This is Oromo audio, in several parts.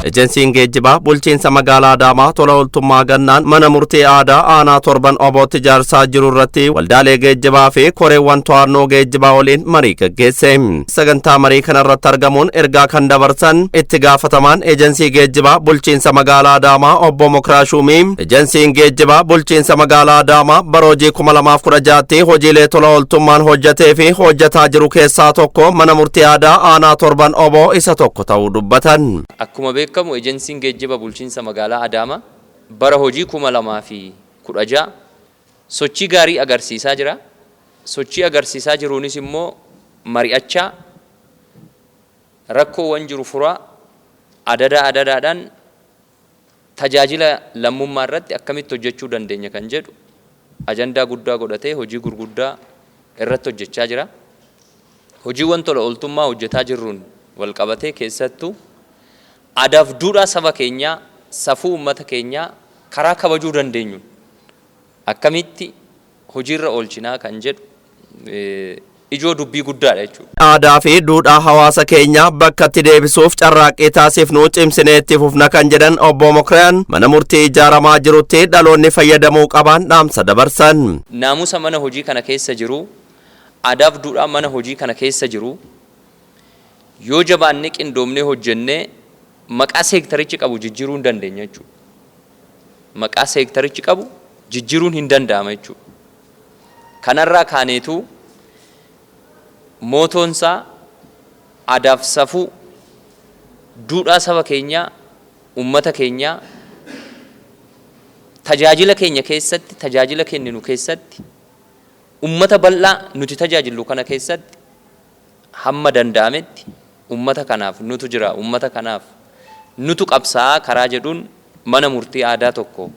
Ejensiin geejjibaa bulchiinsa magaalaa Adaamaa tola ooltummaa gannaan mana murtii aadaa aanaa Torban Obootti ijaarsaa jiru irratti waldaalee geejjibaa fi koreewwan to'annoo geejjibaa waliin marii gaggeesse. Sagantaa marii kanarratti argamuun ergaa kan dabarsan itti gaafatamaan ejensii geejjibaa bulchiinsa magaalaa Adaamaa obbo Mokraa Shuumii, ejensiin geejjibaa bulchiinsa magaalaa Adaamaa bara hojii 2016tti hojiilee tola ooltummaan hojjetee fi hojjetaa jiru keessaa tokko mana murtii aadaa aanaa Torban Oboo isa tokko ta'uu dubbatan. Akkuma beekamu, ejensiin geejjiba bulchiinsa magaalaa Adaamaa bara hojii 2016 sochii gaarii agarsiisaa jira. Sochii agarsiisaa jiruunis immoo mari'achaa, rakkoowwan jiru furaa, adadaa adadaadhaan tajaajila lammummaa irratti akkamitti hojjechuu dandeenya kan jedhu ajandaa guddaa godhatee hojii gurguddaa irratti hojjechaa jira. Hojiiwwan tola ooltummaa hojjetaa jirruun walqabatee, keessattuu aadaaf duudhaa saba keenyaa, safuu uummata keenyaa karaa kabajuu dandeenyuun akkamitti hojiirra oolchinaa kan jedhu ijoo dubbii guddaadha jechuudha. Aadaa fi duudhaa hawaasa keenyaa bakkatti deebisuuf carraaqqii taasifnu cimsinee itti fufna kan jedhan obbo Mokiraan, mana murtii ijaaramaa jirutti dhaloonni fayyadamuu qaban dhaamsa dabarsan. Naamusa mana hojii kana keessa jiru, aadaaf duudhaa mana hojii kana keessa jiru yoo jabaannee qindoomnee hojjennee, maqaa seektarichi qabu jijjiiruu hin dandeenya jechuudha. Maqaa seektarichi qabu jijjiiruun hin danda'ama jechuudha. Kanarraa kaaneetu mootoonsaa aadaaf safuu, duudhaa saba keenyaa, uummata keenyaa tajaajila keenya keessatti, tajaajila kenninu keessatti, uummata bal'aa nuti tajaajillu kana keessatti hamma danda'ametti uummata kanaaf nutu jira, uummata kanaaf nutu qabsaa'aa karaa jedhuun mana murtii aadaa tokko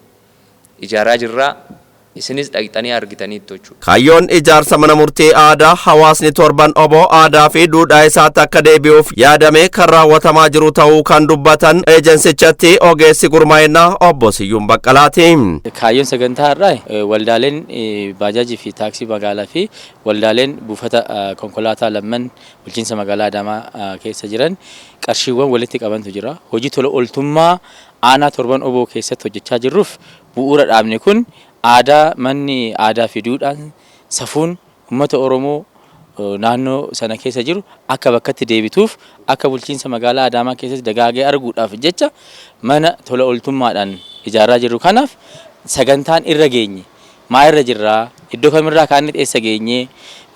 ijaaraa jirraa, isinis dhaqxanii argitaniittu jechuudha. Kaayyoon ijaarsa mana murtii aadaa hawaasni Torban Oboo aadaa fi duudhaa isaatti akka deebi'uuf yaadame kan raawwatamaa jiru ta'uu kan dubbatan eejensichatti ogeessi gurmaa'inaa obbo Siyyuun Baqqalaati. Kaayyoon sagantaa har'aa waldaaleen baajaajii fi taaksii magaalaa fi waldaaleen buufata konkolaataa lamman bulchiinsa magaalaa Adaamaa keessa jiran qarshiiwwan walitti qabantu jira. Hojii tola ooltummaa aanaa Torban Oboo keessatti hojjechaa jirruuf bu'uura dhaabne kun, aadaa manni aadaa fi duudhaan safuun uummata Oromoo naannoo sana keessa jiru akka bakkatti deebituuf, akka bulchiinsa magaalaa Adaamaa keessatti dagaagee arguudhaaf jecha mana tola ooltummaadhaan ijaaraa jirru kanaaf sagantaan irra geenye maa irra jirraa, iddoo kamirraa kaannet eessa geenye,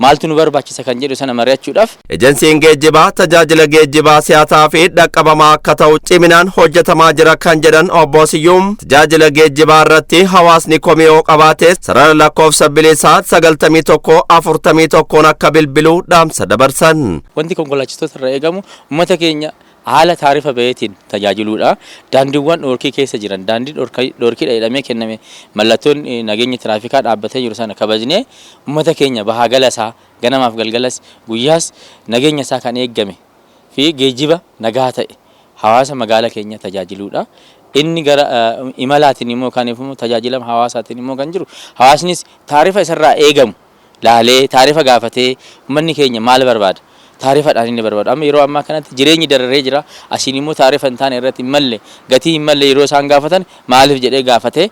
maaltu nu barbaachisa kan jedhu sana mari'achuudhaaf. Ejensiin geejjibaa tajaajila geejjibaa si'ataa fi dhaqqabamaa akka ta'u ciminaan hojjetamaa jira kan jedhan obbo Siyyuum, tajaajila geejjibaa irratti hawaasni komii yoo qabaate sarara lakkoofsa bilisaa 91 41 akka bilbiluu dhaamsa dabarsan. Wanti konkolaachistoota irraa eegamu uummata keenya haala taarifa baheetiin tajaajiluudha. Daandiiwwan dhoorkii keessa jiran, daandii dhoorkiidha jedhamee kenname, mallattoon nageenya tiraafikaa dhaabbatee jiru sana kabajnee, uummata keenya bahaa galasaa, ganamaaf galgalas guyyaas nageenya isaa kan eeggame fi geejjiba nagaa ta'e hawaasa magaala keenya tajaajiluudha. Inni gara imalaatiin immoo kan immoo tajaajilama hawaasaatiin immoo kan jiru, hawaasnis taarifa isarraa eegamu laalee taarifa gaafatee, uummanni keenya maal barbaada? Taarifadhaan inni barbaadu. Amma yeroo ammaa kanatti jireenyi dararee jira. Asiin immoo taarifa hin taane irratti hin malle, gatii hin malle yeroo isaan gaafatan, maaliif jedhee gaafatee,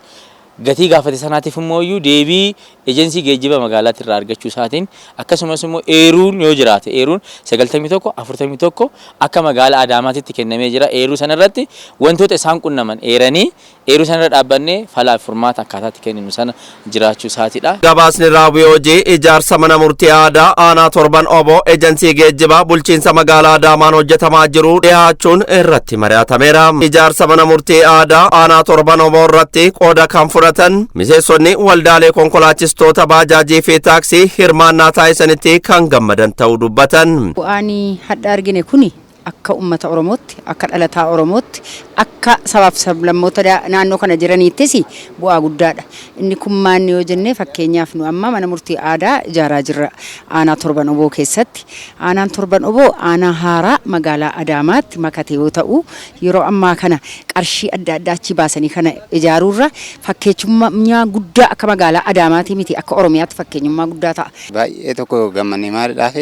gatii gaafate sanaatiif immoo iyyuu deebii ejensii geejjiba magaalaatti irraa argachuu isaatiin, akkasumas immoo eeruun yoo jiraate, eeruun 91 41 akka magaalaa Adaamaatitti kennamee jira. Eeruu sana irratti wantoota isaan qunnaman eeranii, eeruu sana irra dhaabbannee falaaf furmaata akkaataatti kenninu sana jiraachuu isaatiidha. Gabaasni raawwii hojii ijaarsa mana murtii aadaa aanaa Torban Oboo ejensii geejjibaa bulchiinsa magaalaa Adaamaan hojjetamaa jiru dhiyaachuun irratti mari'atameera. Ijaarsa mana murtii aadaa aanaa Torban Oboo irratti qooda kan fudhatan miseensonni waldaalee konkolaachistoota baajaajii fi taaksii hirmaannaa taasisanitti kan gammadan ta'uu dubbatan. Bu'aan hadha argine kuni akka uummata Oromootti, akka dhalataa Oromootti, akka sabaaf sablammoota naannoo kana jiraniittis bu'aa guddaadha. Inni kun maanni yoo jennee, fakkeenyaaf nu amma mana murtii aadaa ijaaraa jirra aanaa Torban Oboo keessatti. Aanaan Torban Oboo aanaa haaraa magaalaa Adaamaatti makate yoo ta'u, yeroo ammaa kana qarshii adda addaa achi baasanii kana ijaaruurra fakkeenyummaa guddaa akka magaalaa Adaamaatii miti, akka Oromiyaatti fakkeenyummaa guddaa ta'a. Baay'ee tokko gammannee, maaliidhaaf,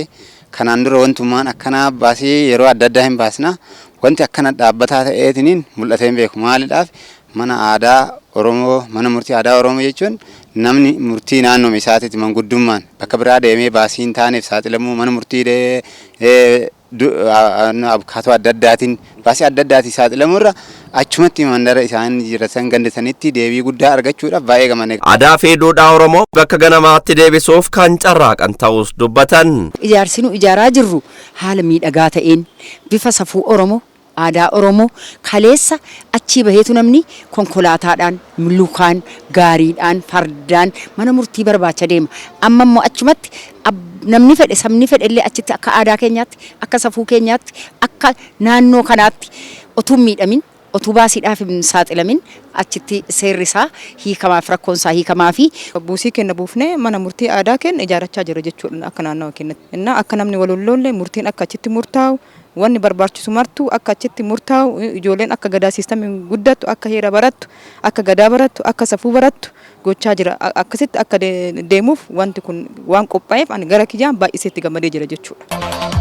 kanaan dura wantummaan akkanaa baasii yeroo adda addaa hin baasna. Wanti akkana dhaabbataa ta'eetiniin mul'atee hin beeku. Maaliidhaaf mana aadaa Oromoo, mana murtii aadaa Oromoo jechuun namni murtii naannoo isaatiitti manguddummaan bakka biraa deemee baasii hin taaneef saaxilamuu, mana murtii abukaatoo adda addaatiin baasii adda addaatiin saaxilamuu irra achumatti mandara isaan jiratan ganda sanitti deebii guddaa argachuudhaaf baay'ee gammannee. Aadaa fi duudhaa Oromoo bakka ganamaatti deebisuuf kan carraaqan ta'us dubbatan. Ijaarsi nu ijaaraa jirru haala miidhagaa ta'een bifa safuu Oromoo, aadaa Oromoo kaleessa achii baheetu namni konkolaataadhaan, lukaan, gaariidhaan, fardaan mana murtii barbaacha deema. Amma immoo achumatti namni fedhe, sabni fedhe illee achitti akka aadaa keenyaatti, akka safuu keenyaatti, akka naannoo kanaatti otuu hin miidhamin, otuu baasiidhaaf hin saaxilamin achitti seerri isaa hiikamaaf, rakkoon isaa hiikamaa fi Buusii keenya buufnee mana murtii aadaa keenya ijaarrachaa jira jechuudha akka naannawa keenyatti. Innaa akka namni wal hin lolle, murtiin akka achitti murtaa'u, wanni barbaachisu martuu akka achitti murtaa'u, ijoolleen akka gadaa siistamiin guddattu, akka heera barattu, akka gadaa barattu, akka safuu barattu gochaa jira. Akkasitti akka deemuuf wanti kun waan qophaa'eef ani gara kiyyaan baay'isee itti gammadee jira jechuudha.